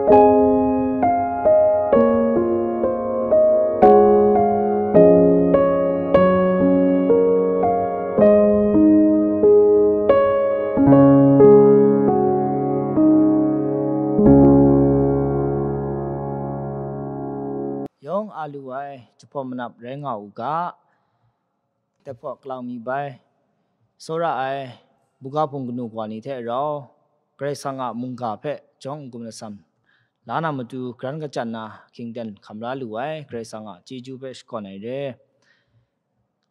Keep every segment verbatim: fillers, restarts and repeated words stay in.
Yawng a lu ai jahpawt manap rai nga u ga, Tephawt kalang mi bai, tsawra ai buga hpung kanu kawa ni hte rau, Karai Kasang a mungga hpe jawng n-gun lasam la na matu, karan kachyan na hkying ten hkam la lu ai Karai Kasang a chyeju hpe shakawn ai re.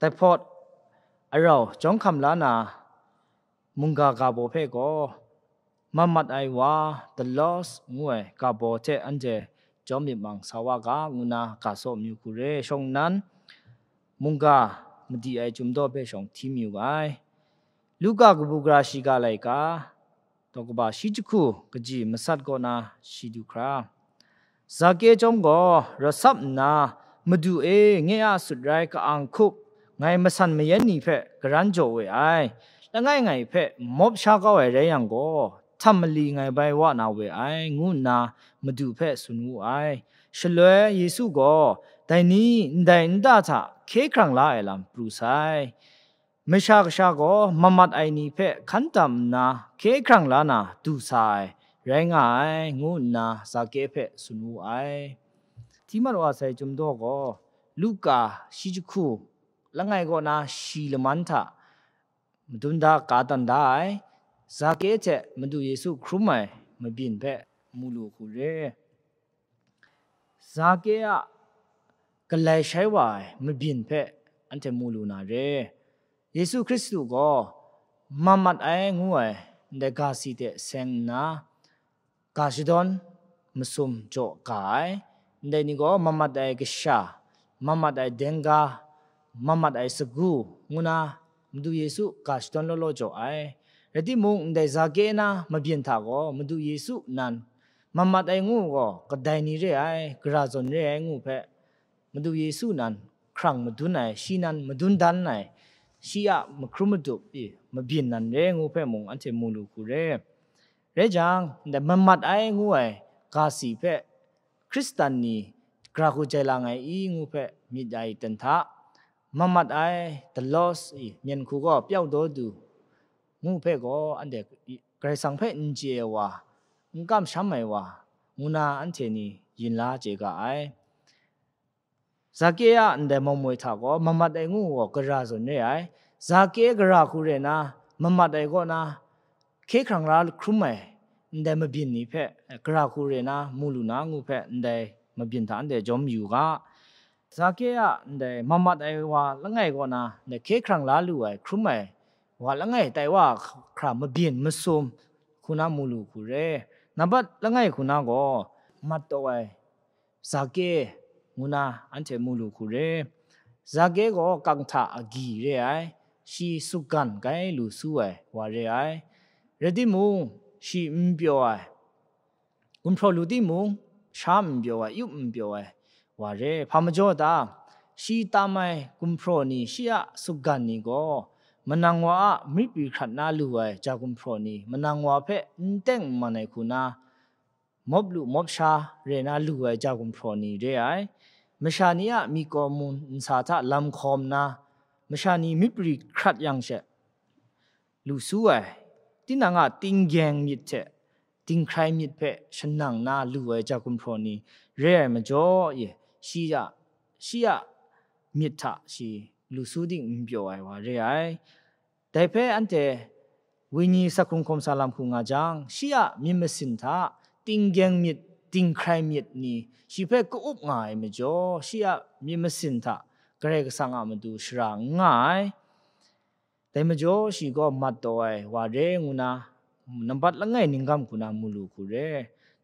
Tephawt arau jawng hkam la na, mungga ga baw hpe gaw, mamat ai wa, the laws ngu ai ga baw hte anhte jawm myit mang sa wa ga, ngu nna ga saw amyu hku re. Shawng nnan, mungga madi ai Chyum daw hpe shawng hti mayu ga ai. Luka kabu gara shiga laika, daw kaba shi jahku kaji masat kaw na shi du hkra, Zake chyawm gaw rawt sap nna, "Madu e, nye a sut rai ka-ang hkup, ngai masan mayan ni hpe karan jaw we ai, langai ngai hpe mawp sha kau ai rai yang gaw, htam mali ngai bai wa na we ai," ngu nna Madu hpe tsun wu ai. Shaloi Yesu gaw, "Dai ni ndai nta hta hkye hkrang la ai lam pru sai. Masha Kasha gaw mamat ai ni hpe hkan tam nna hkye hkrang la na du sa ai rai nga ai," ngu nna Zake hpe tsun wu ai. Hti mat wa sai Chyum daw gaw, Luka shi jahku langai kaw na shi laman hta madun da ka dan da ai, Zake hte Madu Yesu hkrum ai mabyin hpe mu lu hku re. Zake a galai shai wa ai mabyin hpe anhte mu lu na re. Yesu Hkristu gaw mamat ai ngu ai ndai ga si hte seng nna, ga shadawn masum jaw ga ai. Ndai ni gaw mamat ai kasha, mamat ai dengga, mamat ai sagu, ngu na Madu Yesu ga shadawn law law jaw ai. Rai timung, ndai Zake na mabyin hta gaw Madu Yesu nan mamat ai ngu gaw kadai ni re ai, gara zawn re ai ngu hpe, Madu Yesu nan hkrang madun ai, shi nan madun dan ai, shi a mahkrum madup i mabyin nan re ngu hpe mung anhte mu lu hku re. Rai jang, ndai mamat ai ngu ai ga si hpe Hkristan ni gara hku jai lang ai i ngu hpe myit ai ten hta, mamat ai, the laws i myen hku gaw pyau daw du ngu hpe gaw, anhte Karai Kasang hpe n chye ai wa, n kamsham ai wa, ngu na anhte ni yin la chye ga ai. Zake a ndai maumoi hta gaw mamat ai ngu gaw gara zawn re ai. Zake gara hku re na mamat ai kaw na hkye hkrang la hkrum ai ndai mabyin ni hpe gara hku re na mu lu na ngu hpe ndai mabyin hta anhte jawm yu ga. Zake a ndai mamat ai wa langai kaw na ndai hkye hkrang la lu ai hkrum ai wa langai tai wa hkra mabyin masum hku na mu lu hku re. Nambat langai hku na gaw, mat taw ai Zake ngu na anhte mu lu hku re. Zake gaw kang hta agyi re ai, shi sukgan gai lu su ai wa re ai. Rai timung, shi n pyaw ai, gumhpraw lu timung, sha n pyaw ai, yup n pyaw ai wa re. Hpa majaw ta? Shi tam ai gumhpraw ni, shi a sukgan ni gaw, manang wa a myit pri hkrat na lu ai ja gumhpraw ni, manang wa hpe n teng n man ai hku na, mawp lu mawp sha re na lu ai ja gumhpraw ni re ai. Masha ni a myit kaw mu nsa hta lam hkawm na, masha ni myit pri hkrat yang she lu su ai, tinang a tinggyeng myit hte dinghkrai myit hpe shanang na lu ai ja gumhpraw ni re ai majaw, e, shi a, shi a myit hta shi lu su ding n pyaw ai wa re ai. Dai hpe anhte Wenyi sa hkrung hkawm sa lam hku nga jang, shi a myit masin hta tinggyeng myit, dinghkrai myit ni shi hpe ka-up nga ai majaw, shi a myit masin hta Karai Kasang a matu shara n nga ai. Dai majaw, shi gaw mat taw ai wa re ngu na, nambat langai ninggam hku na mu lu hku re.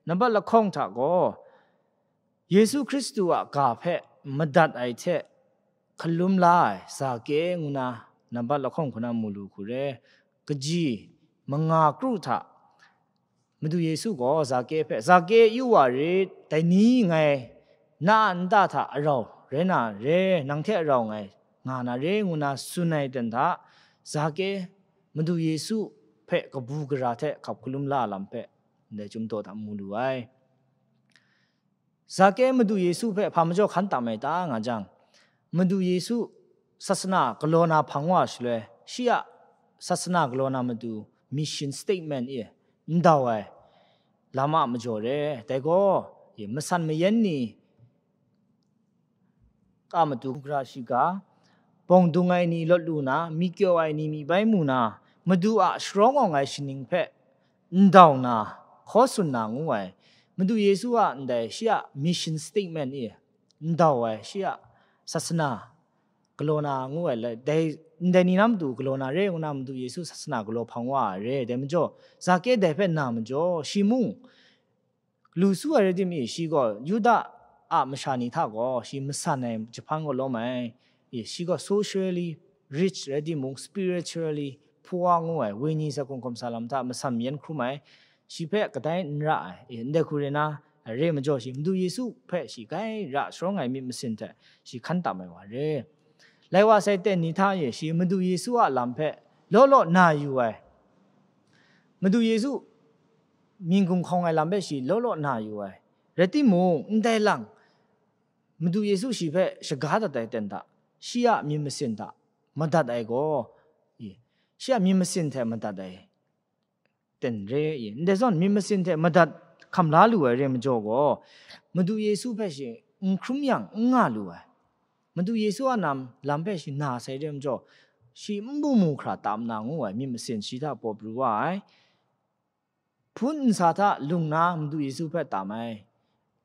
Nambat lahkawng hta gaw, Yesu Hkristu a ga hpe madat ai hte hkalum la ai Zake ngu na nambat lahkawng hku na mu lu hku re. Kaji manga kru hta Madu Yesu gaw Zake hpe, "Zake, yu wa rit, dai ni ngai na a nta hta arau rai na re, nang hte arau ngai nga na re," ngu na tsun ai ten hta, Zake Madu Yesu hpe kabu gara hte hkap hkalum la ai lam hpe ndai Chyum daw hta mu lu ai. Zake Madu Yesu hpe hpa majaw hkan tam ai ta nga jang, Madu Yesu sasana galaw na hpang wa shaloi, shi a sasana galaw na matu mission statement e ndau ai lam a majaw re. Dai gaw, e, masan mayan ni a matu gara shiga, bawng dung ai ni lawt lu na, myi kyaw ai ni myi bai mu na, Madu a sharawng awng ai shaning hpe ndau na, hkaw tsun na ngu ai. Madu Yesu a ndai shi a mission statement e ndau ai, shi a sasana galaw na ngu ai, dai ndai ni na matu galaw na re ngu na, Madu Yesu sasana galaw hpang wa ai re. Dai majaw, Zake dai hpe na majaw, shi mung lu su ai rai timung, shi gaw Yuda a masha ni hta gaw shi masan ai jahpang gaw lawm ai. Shi gaw socially rich rai timung, spiritually poor ngu ai, wenyi sa hkungga sa lam hta masam yan hkrum ai, shi hpe kadai n ra ai. Ndai hku rai na, re majaw shi Madu Yesu hpe shi grai ra sharawng ai myit masin hte shi hkan tam ai wa re. Lai wa sai ten ni hta e shi Madu Yesu a lam hpe law law na yu ai. Madu Yesu mying hkum hkawng ai lam hpe shi law law na yu ai. Rai timung, ndai lang, Madu Yesu shi hpe shaga dat ai ten hta, shi a myit masin hta madat ai gaw, e, shi a myit masin hte madat ai ten re, e, ndai zawn myit masin hte madat hkam la lu ai re majaw gaw, Madu Yesu hpe shi n hkrum yang n nga lu ai. Madu Yesu a nam lam hpe shi na sai re majaw, shi n mu mu hkra tam na ngu ai myit masin shi hta paw pru wa ai. Hpun nsa hta lung na Madu Yesu hpe tam ai.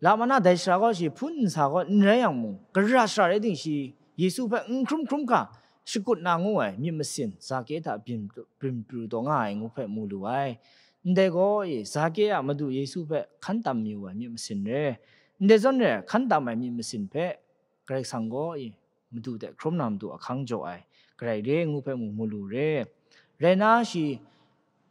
Lam ana dai sara gaw shi hpun nsa gaw n rai yang mung, gara sara rai ting shi Yesu hpe n hkrum hkrum hkra shakut na ngu ai myit masin, Zake hta byin, byin pru taw nga ai ngu hpe mu lu ai. Ndai gaw e, Zake a Madu Yesu hpe hkan tam mayu ai myit masin re. Ndai zawn re, hkan tam ai myit masin hpe Karai Kasang gaw e, Madu hte hkrum na matu ahkang jaw ai, garai re ngu hpe mu, mu lu re. Rai na, shi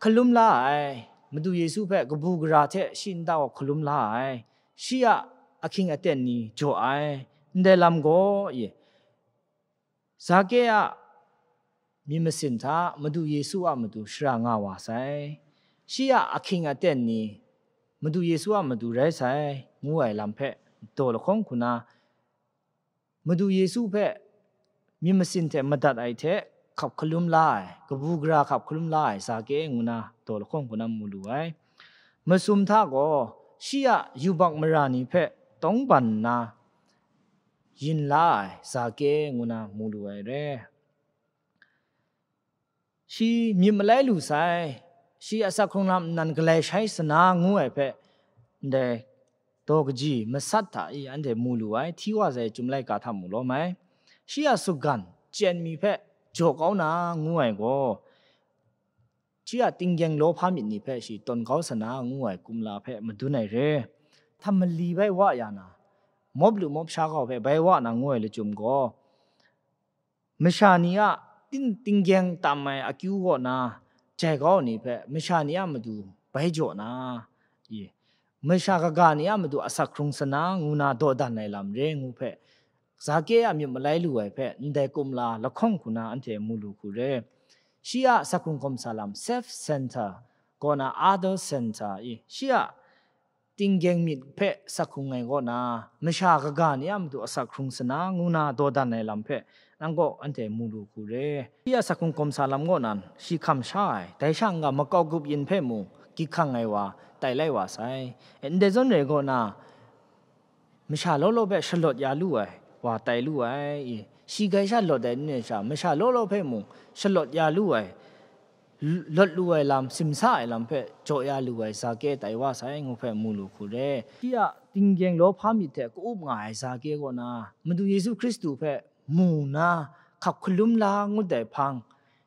hkalum la ai, Madu Yesu hpe kabu gara hte shi nta gaw hkalum la ai, shi a ahkying aten ni jaw ai, ndai lam gaw e, Zake a myit masin hta Madu Yesu a matu shara nga wa sai. Shi a ahkying aten ni Madu Yesu a matu rai sai, ngu ai lam hpe daw lahkawng hku na, Madu Yesu hpe myit masin hte madat ai hte hkap hkalum la ai, kabu gara hkap hkalum la ai Zake ngu na daw lahkawng hku na mu lu ai. Masum hta gaw shi a yubak mara ni hpe tawngban nna yin la ai Zake ngu na mu lu ai re. Shi myit malai lu sai, shi asak hkrung lam nnan galai shai sana ngu ai hpe, ndai daw kaji masat hta e anhte mu lu ai, hti wa sai Chyum laika hta mu lawm ai. Shi a sutgan chyen mi hpe jaw kau na ngu ai gaw, shi a tinggyeng lawhpa myit ni hpe shi tawn kau sana ngu ai kumla hpe madun ai re. Htam mali bai wa ya na, mawp lu mawp sha kau hpe bai wa na ngu ai lachyum gaw, masha ni a ting-, tinggyeng tam ai akyu kaw na jai kau ni hpe masha ni a matu bai jaw na, i, masha kaga ni a matu asak hkrung sana ngu na dawdan ai lam re ngu hpe, Zake a myit malai lu ai hpe ndai kumla lahkawng hku na anhte mu lu hku re. Shi a asak hkrung hkawm sa lam, self center kaw na other center i, shi a tinggyeng myit hpe asak hkrung ai kaw na, masha kaga ni a matu asak hkrung sana ngu na dawdan ai lam hpe, nang kaw anhte mu lu hku re. Shi a asak hkrung hkawm sa lam kaw nan, shi hkam sha ai, dai sha n-ga makau gup yin hpe mung, gyit hkang ai wa, tai lai wa sai. Ndai zawn rai kaw na, masha law law hpe shalawt ya lu ai wa tai lu ai i, shi grai sha lawt ai n rai sha, masha law law hpe mung shalawt ya lu ai, l-, lawt lu ai lam, simsa ai lam hpe jaw ya lu ai Zake tai wa sai ngu hpe mu lu hku re. Shi a tinggyeng lawhpa myit hte ka-up nga ai Zake kaw na, Madu Yesu Hkristu hpe mu nna hkap hkalum la ngut ai hpang,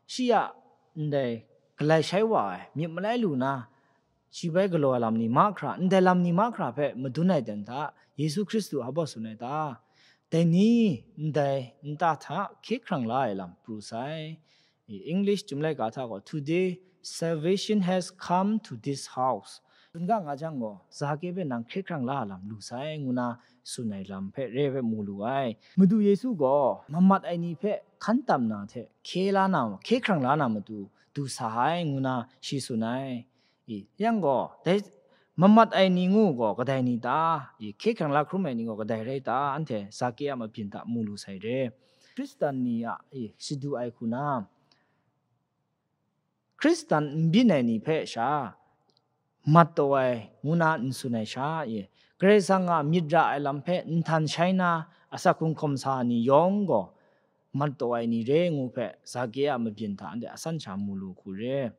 shi a ndai galai shai wa ai myit malai lu na, shi bai galaw ai lam ni mahkra, ndai lam ni mahkra hpe madun ai ten hta, Yesu Hkristu a baw tsun ai ta? Dai ni ndai nta hta hkye hkrang la ai lam pru sai. I, English Chyum laika hta gaw, "Today, salvation has come to this house." N-ga nga jang gaw, Zake hpe nang hkye hkrang la ai lam lu sai, ngu na tsun ai lam hpe re ai hpe mu lu ai. Madu Yesu gaw mamat ai ni hpe hkan tam na hte hkye la na, hkye hkrang la na matu du sa ai, ngu na shi tsun ai. I, yang gaw, dai Mamat ai ni ngu gaw kadai ni ta? I, hkye hkrang la hkrum ai ni gaw kadai rai ta? Anhte Zake a mabyin hta mu lu sai re. Hkristan ni a, i, shadu ai hku na, Hkristan n byin ai ni hpe sha mat taw ai ngu na n tsun ai sha, i, Karai Kasang a myit ra ai lam hpe n htan shai na, asak hkrung hkawm sa ni yawng gaw mat taw ai ni re ngu hpe, Zake a mabyin hta anhte asan sha mu lu hku re.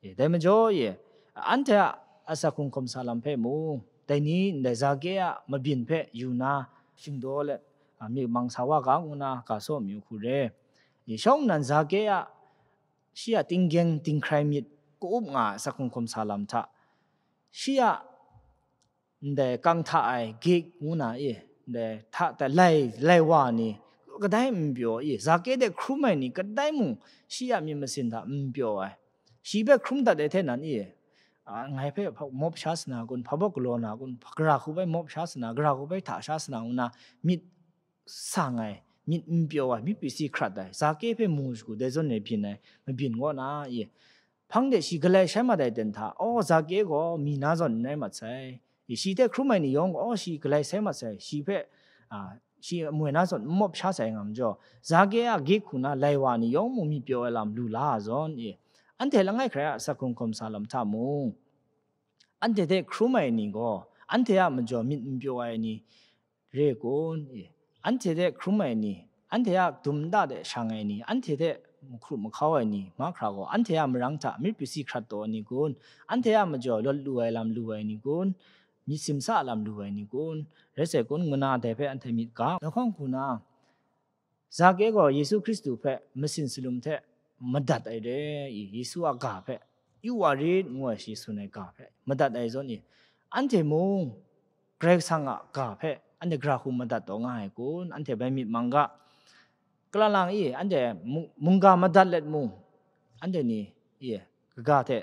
E, dai majaw, e, anhte a asak hkrung hkawm sa lam hpe mung, dai ni ndai Zake a mabyin hpe yu na, shingdaw let, a, myit mang sa wa ga ngu na ga saw amyu hku re. E, shawng nnan Zake a shi a tinggyeng dinghkrai myit ka-up nga ai asak hkrung hkawm sa lam hta, shi a ndai kang hta ai gik ngu na e, ndai hta tai lai, lai wa ni, kadai n pyaw e, Zake de hkrum ai ni kadai mung shi a myit masin hta n pyaw ai. Shi hpe hkrum dat ai hte nan e, a, ngai hpe hpa-, mawp sha sa na kun, hpa baw galaw na kun, gara hku bai mawp sha sa na, gara hku bai hta sha sa na ngu na myit sang ai, myit n pyaw ai, myit pyi si hkrat ai, Zake hpe mu shagu dai zawn e byin ai, mabyin kaw na e, hpang de shi galai shai mat ai ten hta, aw, Zake gaw mi na zawn n rai mat sai. I, shi hte hkrum ai ni yawng gaw, aw, shi galai sai mat sai, shi hpe, a, shi amoi na zawn n mawp sha sai nga majaw, Zake a gik hku na lai wa ni yawng mung myit pyaw ai lam lu la ai zawn e, anhte langai hkrai a asak hkrung hkawm sa lam hta mung, anhte hte hkrum ai ni gaw, anhte a majaw myit n pyaw ai ni re kun? E, anhte hte hkrum ai ni, anhte a dum nta de shang ai ni, anhte hte mahkru mahkau ai ni, mahkra gaw anhte a marang hta myit pyi si hkrat taw ai ni kun? Anhte a majaw lawt lu ai lam lu ai ni kun? Myit simsa lam lu ai ni kun? Rai sai kun? Ngu na dai hpe anhte myit ga. Dai hkawng hku na, Zake gaw Yesu Hkristu hpe masin salum hte madat ai re i, Yesu a ga hpe, yu wa rit ngu ai shi tsun ai ga hpe madat ai zawn i, anhte mung Karai Kasang a ga hpe anhte gara hku madat taw nga ai kun? Anhte bai myit mang ga. Kala lang i, anhte mung-, mungga madat let mung, anhte ni i, kaga hte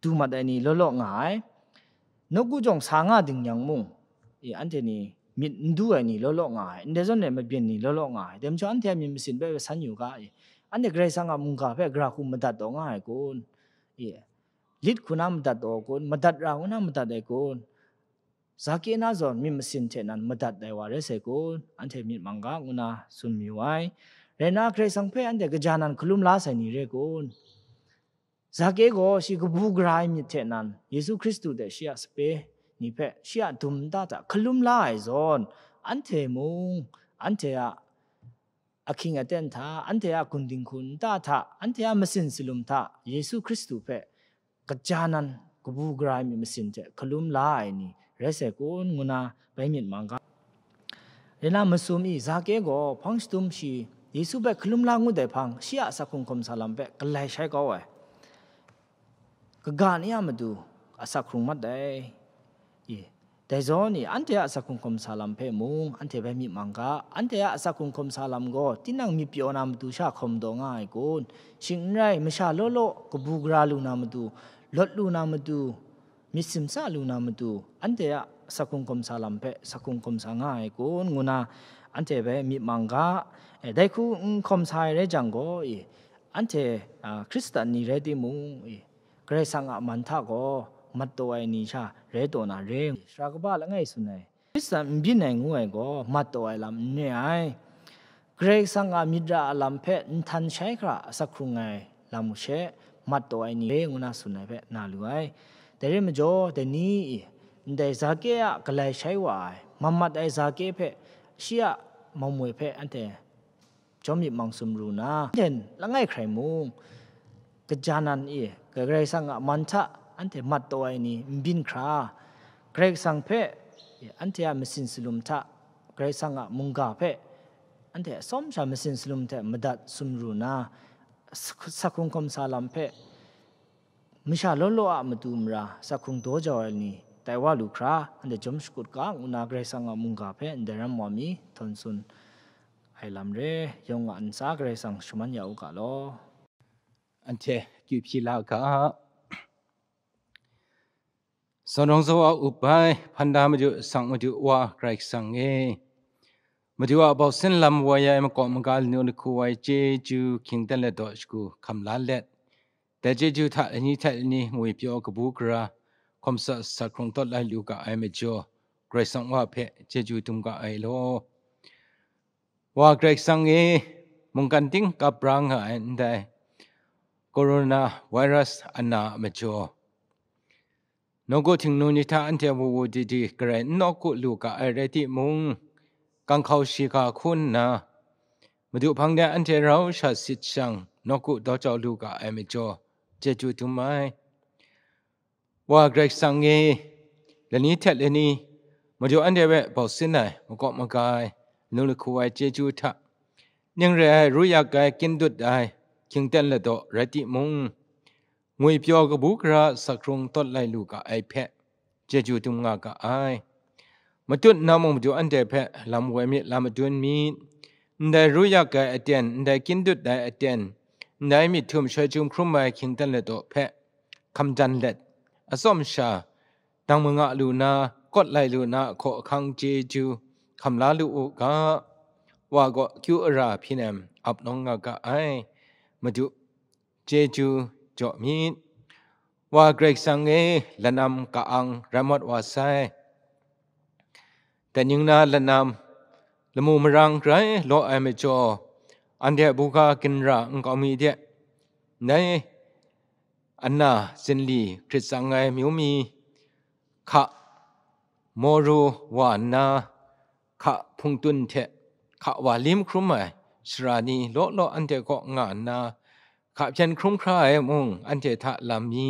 du mat ai ni law law nga ai. Nawku jawng sa nga ding yang mung, e, anhte ni myit n du ai ni law law nga ai, ndai zawn e mabyin ni law law nga ai. Dai majaw anhte a myit masin hpe san yu ga, e, anhte Karai Kasang a mungga hpe gara hku madat taw nga ai kun? E, lit hku na madat taw kun? Madat ra ngu na madat ai kun? Zake na zawn myit masin hte nan madat ai wa rai sai kun? Anhte myit mang ga ngu na tsun mayu ai. Rai na, Karai Kasang hpe anhte kaja nan hkalum la sai ni re kun? Zake gaw shi kabu gara ai myit hte nan, Yesu Hkristu hte shi a sape ni hpe shi a dum nta hta hkalum la ai zawn, anhte mung, anhte a ahkying aten hta, anhte a gun dinghku nta hta, anhte a masin salum hta, Yesu Hkristu hpe kaja nan kabu gara ai myit masin hte hkalum la ai ni rai sai kun? Ngu na bai myit mang ga. Rai na, masum i, Zake gaw hpang shadum shi Yesu hpe hkalum la ngut ai hpang, shi a asak hkrung hkawm sa lam hpe galai shai kau ai. Kaga ni a matu asak hkrung mat ai. I, dai zawn i, anhte a asak hkrung hkawm sa lam hpe mung anhte bai myit mang ga. Anhte a asak hkrung hkawm sa lam gaw tinang myit pyaw na matu sha hkawm taw nga ai kun? Shing n rai, masha law law kabu gara lu na matu, lawt lu na matu, myit simsa lu na matu, anhte a asak hkrung hkawm sa lam hpe asak hkrung hkawm sa nga ai kun? Ngu na anhte bai myit mang ga. E, dai hku n hkawm sa ai rai jang gaw, e, anhte, a, Hkristan ni rai timung, e, Karai Kasang a man hta gaw mat taw ai ni sha rai taw na re. Sara kaba langai tsun ai, Hkristan n byin ai ngu ai gaw mat taw ai lam n re ai. Karai Kasang a myit ra a lam hpe nhtan shai hkra asak hkrung ai lam she mat taw ai ni re ngu na tsun ai hpe na lu ai. Dai re majaw, dai ni i, ndai Zake a galai shai wa ai, mamat ai Zake hpe, shi a mamoi hpe anhte jawm myit mang sumru na, anhte langai hkrai mung, kaja nan e, Karai Kasang a man hta anhte mat taw ai ni n byin hkra, Karai Kasang hpe anhte a masin salum hta, Karai Kasang a mungga hpe anhte atsawm sha masin salum hte madat sumru na, sak-, asak hkrung hkawm sa lam hpe masha law law a matu mara asak hkrung daw jau ai ni tai wa lu hkra, anhte jawm shakut ga ngu na Karai Kasang a mungga hpe ndai ram wa mi htawn tsun ai lam re, yawng a ntsa Karai Kasang shaman ya u ga law. Anhte akyu hpyi la ga. Zawn rawng zaw a up ai, hpan da Madu, sang Madu Wa Karai Kasang e, Madu a bau sin lam woi ai, makawp maga lanu lahku ai chyeju hkying dan let daw shagu hkam la let, dai chyeju hta lani hta lani ngwi pyaw kabu gara, hkawm sa sa hkrung tawt lai lu ga ai majaw, Karai Kasang Wa hpe chyeju dum ga ai law. Wa Karai Kasang e, mungkan ting kap ra nga ai ndai corona virus ana a majaw, nawku htingnu ni hta anhte wu wu di di garai n nawku lu ga ai rai timung, kanghkau shiga hku nna, Madu hpang de anhte rau sha sit shang, nawku daw jau lu ga ai majaw, chyeju dum ai. Wa Karai Kasang e, lani hte lani, Madu anhte hpe bau sin ai, makawp maga ai, lanu lahku ai chyeju hta, ning re ai, ru yak ai, kyin dut ai, hkyingten ladaw rai timung, ngwipyaw kabu gara sa hkrung tawt lai lu ga ai hpe, chyeju dum nga ga ai. Matut na mung Madu anhte hpe lam woi myit, lam madun myit. Ndai ru yak ai aten, ndai kyin dut ai aten, ndai myit htum shoi htum hkrum ai hkyingten ladaw hpe hkam dan let, atsawm sha, dang manga lu na, kawt lai lu na, hkaw ahkang chyeju hkam la lu u ga, Wa gaw akyu ara hpyi nem ap nawng nga ga ai. Madu, chyeju jaw myit. Wa Karai Kasang e, lanam ka-ang rai mat wa sai. Dai ning na lanam, lamu marang grai law ai majaw, anhte buga ginra nkau mi de, ndai ana zinli hkrit tsang ai myu mi hka, moru wa nna, hka hpungtun hte hka wa lim hkrum ai sara ni law law anhte kaw nga nna, hka hpyen hkrum hkra ai mung anhte hta lam mi,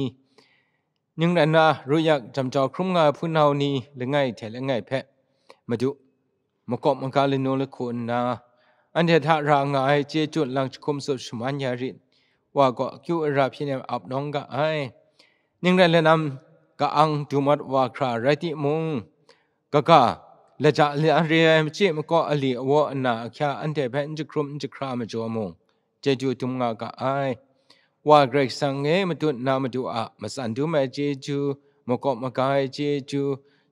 ning rai nna, ru yak jam jau hkrum nga ai hpunau ni langai hte langai hpe, Madu, makawp maga lanu lahku nna, anhte hta ra nga ai chyeju nlang jahkum tsup shaman ya rit, Wa gaw akyu ara hpyi nem ap nawng ga ai. Ning rai lanam ka-ang du mat wa hkra rai timung, kaga, laja la re ai machyi makaw ali awa ana ahkya anhte hpe n jahkrum n jahkra majaw mung, chyeju dum nga ga ai. Wa Karai Kasang e, matut na Madu a matsan dum ai chyeju, makawp maga ai chyeju,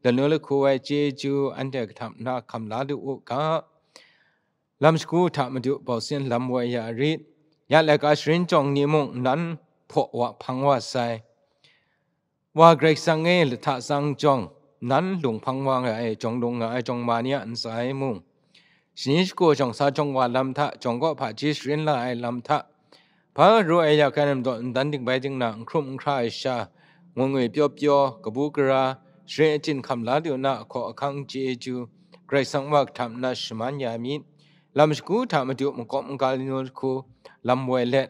lanu lahku ai chyeju, anhte kahtap na hkam la lu u ga. Lam shagu hta Madu bau sin lam woi ya rit. Ya laika sharin jawng ni mung nan hpaw wa hpang wa sai. Wa Karai Kasang e, lahta tsang jawng, nan lung hpang wa nga ai, jawng lung nga ai jawng ma ni a ntsa e mung, shani shagu jawng sa jawng wa lam hta, jawng kaw hpaji sharin la ai lam hta, hpa ru ai ya hkran ai majaw, ndan dingbai dingna, n hkrum n hkra ai sha, ngwi ngwi pyaw pyaw, kabu gara, sharin achyin hkam la lu na, ahkaw ahkang chyeju, Karai Kasang wa kahtap nna shaman ya myit. Lam shagu hta Madu makawp maga lanu lahku lam woi let,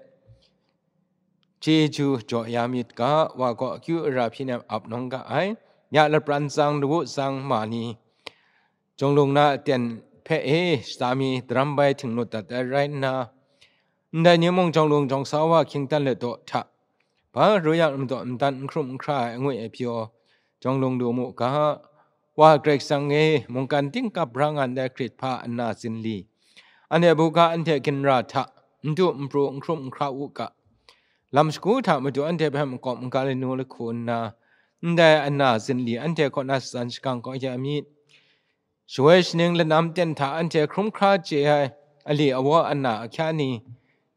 chyeju jaw ya myit ga, Wa gaw akyu ara hpyi nem ap nawng ga ai. Ya lapran tsang, lawu tsang ma ni, jawng lung na aten hpe e shata mi daram bai htinglut dat ai rai nna, ndai ni mung jawng lung jawng sa wa hkyingten ladaw hta, hpa ru yak ai majaw, ndan n hkrum n hkra ai angwi ai pyaw, jawng lung lu mu ga. Wa Karai Kasang e, mungkan ting kap ra nga ndai hkrit hpa ana zinli, anhte buga anhte ginra hta, n du n pru n hkrum n hkra u ga. Lam shagu hta Madu anhte hpe makawp maga lanu lahku nna, ndai ana zinli anhte kaw na shatan shagang kau ya myit. Shawoi shaning lanam ten hta anhte hkrum hkra chye ai ali awa ana ahkya ni,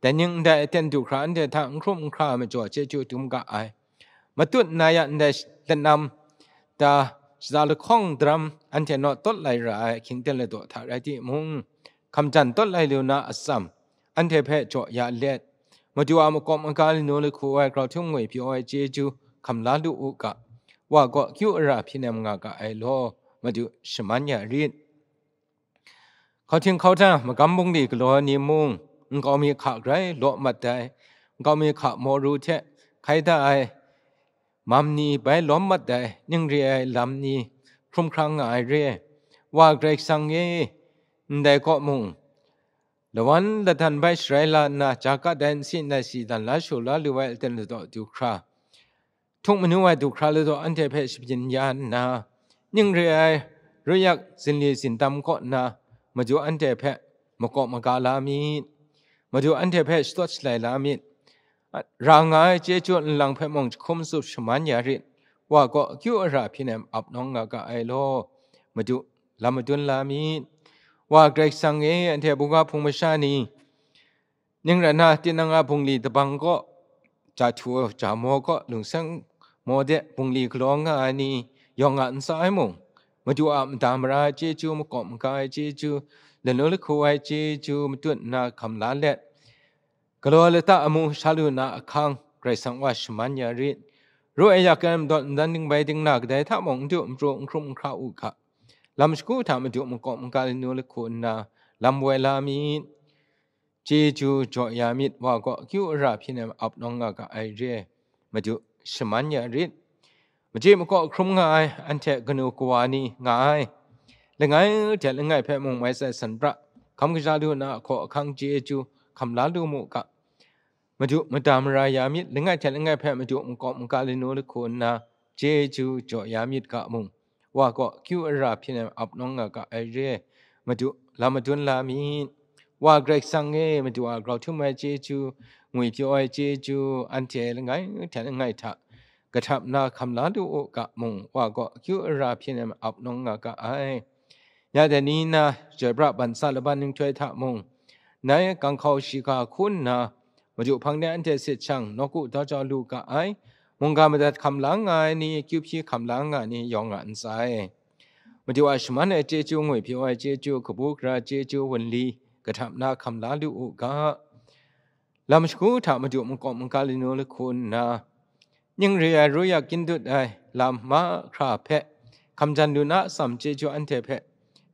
dai ning ndai aten du hkra anhte hta n hkrum n hkra ai majaw chyeju dum ga ai. Matut na ya ndai lanam ta shata lahkawng daram anhte naw tawt lai ra ai hkyingten ladaw hta rai timung, hkam jan tawt lai lu na atsam, anhte hpe jaw ya let, Madu a makawp maga lanu lahku ai grau htum ngwi pyaw ai chyeju hkam la lu u ga, Wa gaw akyu ara hpyi nem nga ga ai law, Madu shaman ya rit. Hkauhting hkauhta magam bungli galaw ai ni mung, nkau mi hka grai law mat ai, nkau mi hka moru hte hkai da ai, mam ni bai lawm mat ai, ning re ai lam ni hkrum hkrang nga ai re. Wa Karai Kasang e, ndai kaw mung, lawan ladan bai sharai la nna, ja gat ai nsi nai si dan la shu la lu ai aten ladaw du hkra, htuk manu ai du hkra ladaw anhte hpe shabyin ya nna, ning re ai ru yak zinli zindam kaw nna, Madu anhte hpe makawp maga la myit. Madu anhte hpe shatawt shalai la myit. Ra nga ai chyeju nlang hpe mung jahkum tsup shaman ya rit. Wa gaw akyu ara hpyi nem ap nawng nga ga ai law, Madu, lam madun la myit. Wa Karai Kasang e, anhte buga hpung masha ni, ning rai nna, tinang a bungli dabang kaw, ja htu, ja maw kaw, lungseng Mawde bungli galaw nga ai ni yawng a ntsa ai mung, Madu a mada mara ai chyeju, makawp maga ai chyeju, lanu lahku ai chyeju matut nna hkam la let, galaw lata amu sha lu na ahkang Karai Kasang wa shaman ya rit. Ru ai yak ai, madat madan dingbai dingna kadai hta mung n du n pru, n hkrum n hkra u ga. Lam shagu hta Madu makawp maga lanu lahku nna lam woi la myit. Chyeju jaw ya myit, wa gaw akyu ara hpyi nem ap nawng nga ga ai re ai, Madu shaman ya rit. Machyi makaw hkrum nga ai anhte kanu kawa ni nga ai. Langai hte langai hpe mung mai sai san pra, hkam kaja lu na ahkaw ahkang chyeju hkam la lu mu ga. Madu mada mara ya myit, langai hte langai hpe Madu makawp maga lanu lahku nna chyeju jaw ya myit ga mung, wa gaw akyu ara hpyi nem ap nawng nga ga ai re ai, Madu lam madun la myit. Wa Karai Kasang e, Madu a grau htum ai chyeju, ngwipyaw ai chyeju, anhte langai hte langai hta kahtap na hkam la lu u ga mung, wa gaw akyu ara hpyi nem ap nawng nga ga ai. Ya dai ni na, chyoi pra ban sa laban nhtoi hta mung, nai ganghkau shiga hku nna, Madu hpang de anhte sit shang, nawku daw jau lu ga ai, mungga madat hkam la nga ai ni, akyu hpyi hkam la nga ai ni yawng a ntsa ai. Madu a shaman ai chyeju, ngwipyaw ai chyeju, kabu gara chyeju, wunli kahtap na hkam la lu u ga. Lam shagu hta Madu makawp maga lanu lahku nna, ning re ai ru yak kyin dut ai lam mahkra hpe hkam jan lu na atsam chyeju anhte hpe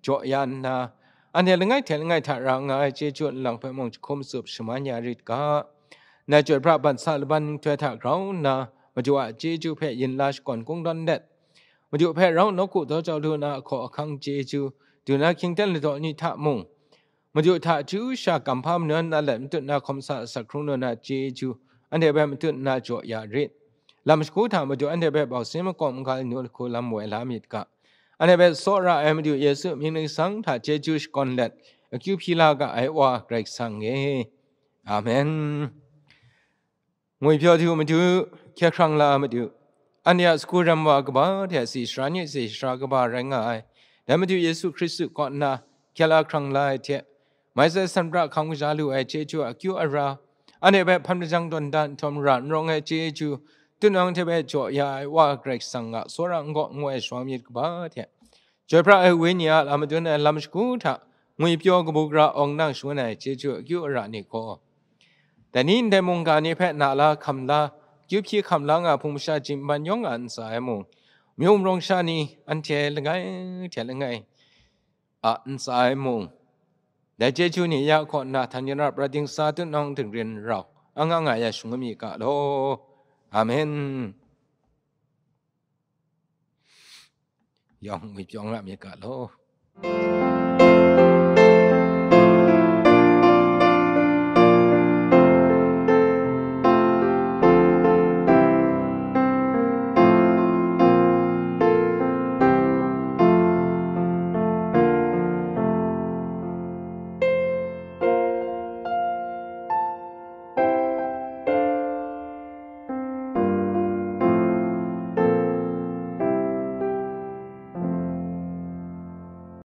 jaw ya nna, anhte langai hte langai hta ra nga ai chyeju nlang hpe mung jahkum tsup shaman ya rit ga. Nai chyoi pra ban sa laban nhtoi hta grau nna, Madu a chyeju hpe yin la shakawn kungdawn let, Madu hpe rau nawku daw jau lu na ahkaw ahkang chyeju, du na hkying ten ladaw ni hta mung, Madu hta chyu sha kamhpa manu na let matut na hkawm sa asak hkrung lu na chyeju, anhte hpe matut na jaw ya rit. Lam shagu hta Madu anhte hpe bau sin makawp maga lanu lahku lam woi la myit ga. Anhte hpe tsawra ai Madu Yesu mying ningsang hta chyeju shakawn let, akyu hpyi la ga ai Wa Karai Kasang e. Amen. Ngwipyaw du Madu, hkye hkrang la Madu. Anhte a sagu ram wa kaba hte si sara ni si sara kaba rai nga ai. Dai Madu Yesu Hkristu kaw nna hkye la hkrang la ai hte, mai sai san pra hkam kaja lu ai chyeju akyu ara, anhte hpe hpan majang tawn da nhtawm ra n rawng ai chyeju, tunang hte hpe jaw ya ai Wa Karai Kasang a tsawra n gaw n woi ai shawng myit kaba hte, Chyoi pra ai Wenyi a lam madun ai lam shagu hta, ngwipyaw kabu gara awng nang shangun ai chyeju akyu ara ni gaw, dai ni ndai mungga ni hpe na la hkam la, kyu hpyi hkam la nga hpung masha jingban yawng a ntsa ai mung, myu mung sha ni anhte langai hte langai a ntsa ai mung, dai chyeju ni ya kaw nna htan yin rap rai dingsa tunang dingrin rau, anga nga ya shangun mi ga law. Amen. Yawng ngwipyaw nga myit ga law.